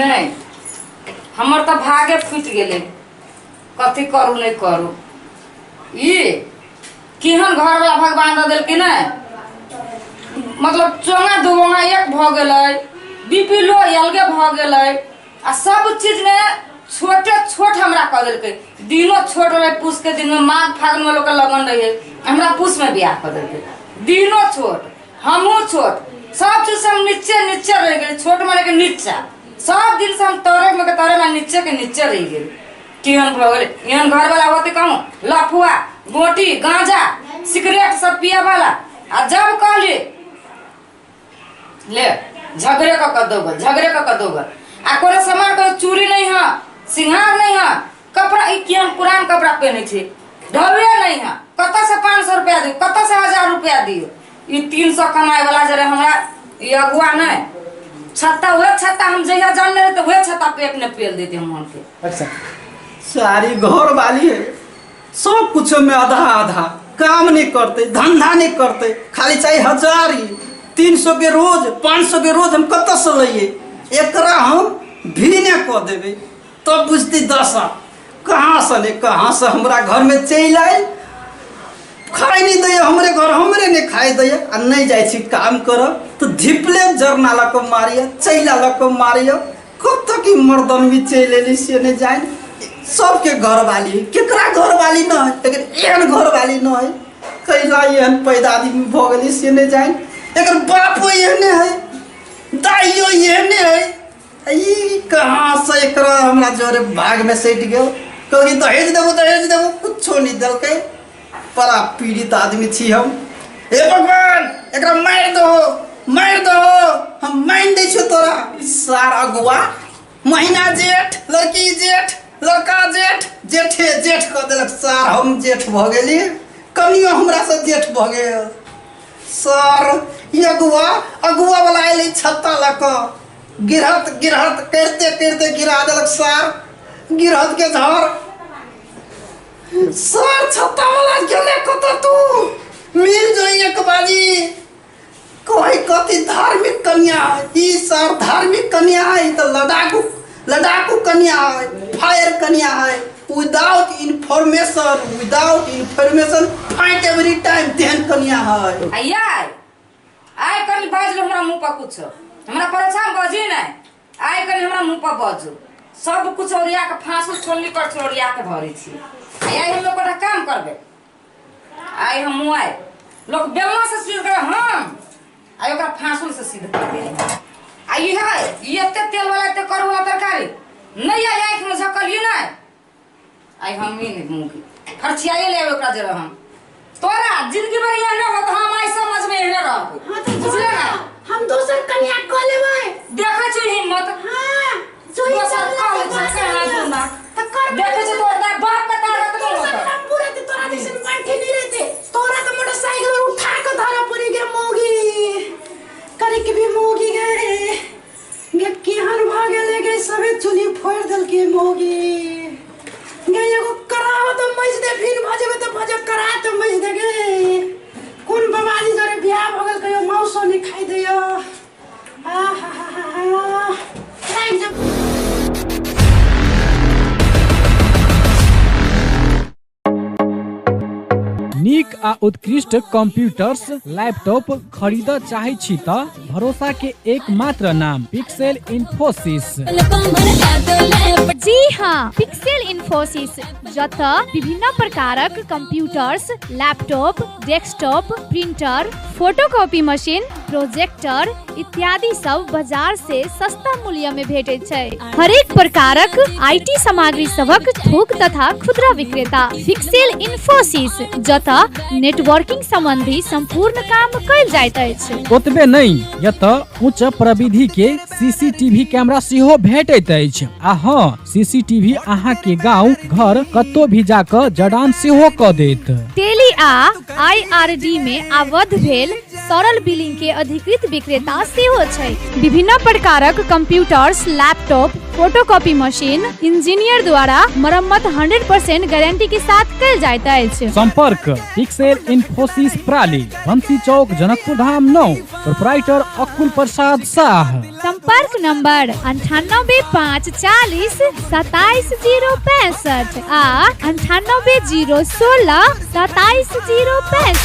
नहि हमर तऽ भागे फूटि गेलै कथी करू नहि करू ई केहन घरवला भगवान दऽ देलकै नहि मतलब चोंगा दुगोंगा एक भऽ गेलै बी पी लो अलगे भऽ गेलै आ सब चीजमे छोटे छोट हमरा कऽ देलकै दिनो छोट रहै पूसके दिनमे माघ फागुनमे लोकके लगन रहै हमरा पूसमे बियाह कऽ देलकै दिनो छोट हमहूँ छोट सब चीज से हम नीचे नीचे रहि गेली छोट माने के नीचा सब दिन से हम तोरे में के तोरे में नीचे के नीचे रहि गेली केहन भऽ गेलै एहन घरवाला होते कहूँ लफुआ गोटी गांजा सिगरेट सब पिए वाला आ जब कहली ले झगड़े कऽ कऽ दौगल झगड़े कऽ कऽ दौगल आ कोनो सामान के चूड़ी नहीं है सिंगार नहीं है कपड़ा ई केहन पुरान कपड़ा पहने छै ढबे नहीं है कतऽ से 500 रुपया दियौ कतऽ से 1000 रुपया दियौ ई 300 कमाए वाला जरे हमरा ई अगुआ नहीं छत्ता वह छत्ता हम जहिया जानने रहे तो वह छत्ता पेट ने पेल देते हम के अच्छा सारी घर वाली है सब कुछ में आधा आधा काम नहीं करते धंधा नहीं करते खाली चाहिए हजारी 300 के रोज 500 के रोज हम कत से लइए एकरा हम भी नहीं कऽ देबै तब बुझती दशा कहाँ से नहीं कहाँ से हमरा घर में चलि आयल खाइ नहीं दैया हमरे घर हमरे नहीं खाइ दैया आ नहीं जाइ छी काम करब तऽ धिपले जरना लऽ कऽ मारिय चैला लऽ कऽ मारिय कब तक ई मर्दनवी चलि एली से नहीं जानि सबके घरवाली केकरा घरवाली न है लेकिन एहन घरवाली न है कैला एहन पैदा आदमी भऽ गेली से नहीं जानि एकर बापो एहने है दाइयो एहने है ई कहाँ से एकरा हमरा जोरे भाग में सटि गेल कहलकै दहेज देबो दहेज देबो कुछो नहीं देलकै बड़ा पीड़ित आदमी छी हम हे भगवान एकरा मारि दहो मारि दहो हम मानि दै छियौ तोरा ई सार अगुआ महीना जेठ लड़की जेठ लड़का जेठ जेठे जेठ कऽ देलक सार हम जेठ भऽ गेली कनियो हमरासँ जेठ भऽ गेल सर ई अगुआ अगुआ वाला अयलै छत्ता लऽ कऽ गिरहत गिरहत करिते करिते गिरा देलक सर गिरहत के झड़ सर छत्ता वाला गेले कतऽ तू मिल जो एक बाजी कोई कथी धार्मिक कन्या है ई सर धार्मिक कन्या है ई तऽ लडाकू लडाकू कन्या है फायर कन्या है without information without information fight every time तेहन कन्या है आइया आइ कनि बाजलो हमरा मुँह पर कुछ हमरा परेशान बजी नहि आइ कनि हमरा मुँह पर बाजू सब कुछ ओरिया के फांसू छोलनी पर छोड़िया के भरै छी आइ हम ओकरा काम करबै आइ हम मुआइ लोक बेलना से सीध कर हम आइ ओकरा फांसुल से सीध कर दे आ ई है ई एते तेल वाला एते करू वाला तरकारी नहि आइ आँखि में झकलिए नहि आइ हम ही नहीं मुँह खर्चियाए ले ओकरा जरा हम तोरा जिंदगी भर एहने होत हम आइ समझ में एहने रहबो हाँ तो बुझले ना हम दोसर कन्या कऽ लेबै देखै छी हिम्मत हाँ जोई दोसर चल कऽ लै छै, कहाँ दूना। तऽ कर देखै छी तोर दाय बाप के ताकत नहीं दोसर होत लम्बू रहते तोरा जैसन पंठी नहीं रहते तोरा तो मोटरसाइकिल पर उठा के धरा पड़ी गे मोगी करे के भी मोगी गे गे केहन भऽ गेलै गे सबे चुली फोड़ि देलकै मौगी गे एगो कराओ तऽ मजि दे फिर भऽ जेबै तऽ भऽ जेबै करा तऽ मजि दे गे कोन बाबाजी जरे बियाह भऽ गेल कहियो माउसो नहि खाइ दैय आ हा हा हा हा लागि जा नीक आ उत्कृष्ट कंप्यूटर्स लैपटॉप खरीदऽ चाहै छी तऽ भरोसा के एकमात्र नाम पिक्सेल इन्फोसिस। जी हाँ, पिक्सेल इन्फोसिस जतऽ विभिन्न प्रकारक computers, laptop, desktop, printer, photocopy machine, projector इत्यादि सब बाजार से सस्ता मूल्य में भेटैत छै। हरेक प्रकारक IT सामग्री सभक थोक तथा खुदरा विक्रेता पिक्सेल इन्फोसिस जतऽ नेटवर्किंग संबंधी संपूर्ण काम कयल जाइत अछि। ओतबे नहि, एतऽ उच्च प्रविधि के सीसीटीवी कैमरा सेहो भेटैत अछि आ हँ, सीसीटीवी अहाँ के गांव घर कतौ भी जा कऽ जड़ान सेहो कऽ देत। टेली आ आईआरडी में आबद्ध भेल सरल बिलिंग के अधिकृत विक्रेता सेहो छै। विभिन्न प्रकारक computers, laptop, photocopy machine engineer द्वारा मरम्मत 100% गारंटी के साथ कयल जाइत अछि। सम्पर्क पिक्सेल इन्फोसिस प्राली, बंसी चौक, जनकपुर धाम 9, प्रोपराइटर अकुल प्रसाद शाह। संपर्क नंबर 98 5 40 27 0 65 आ 98 0 16 27 0 65।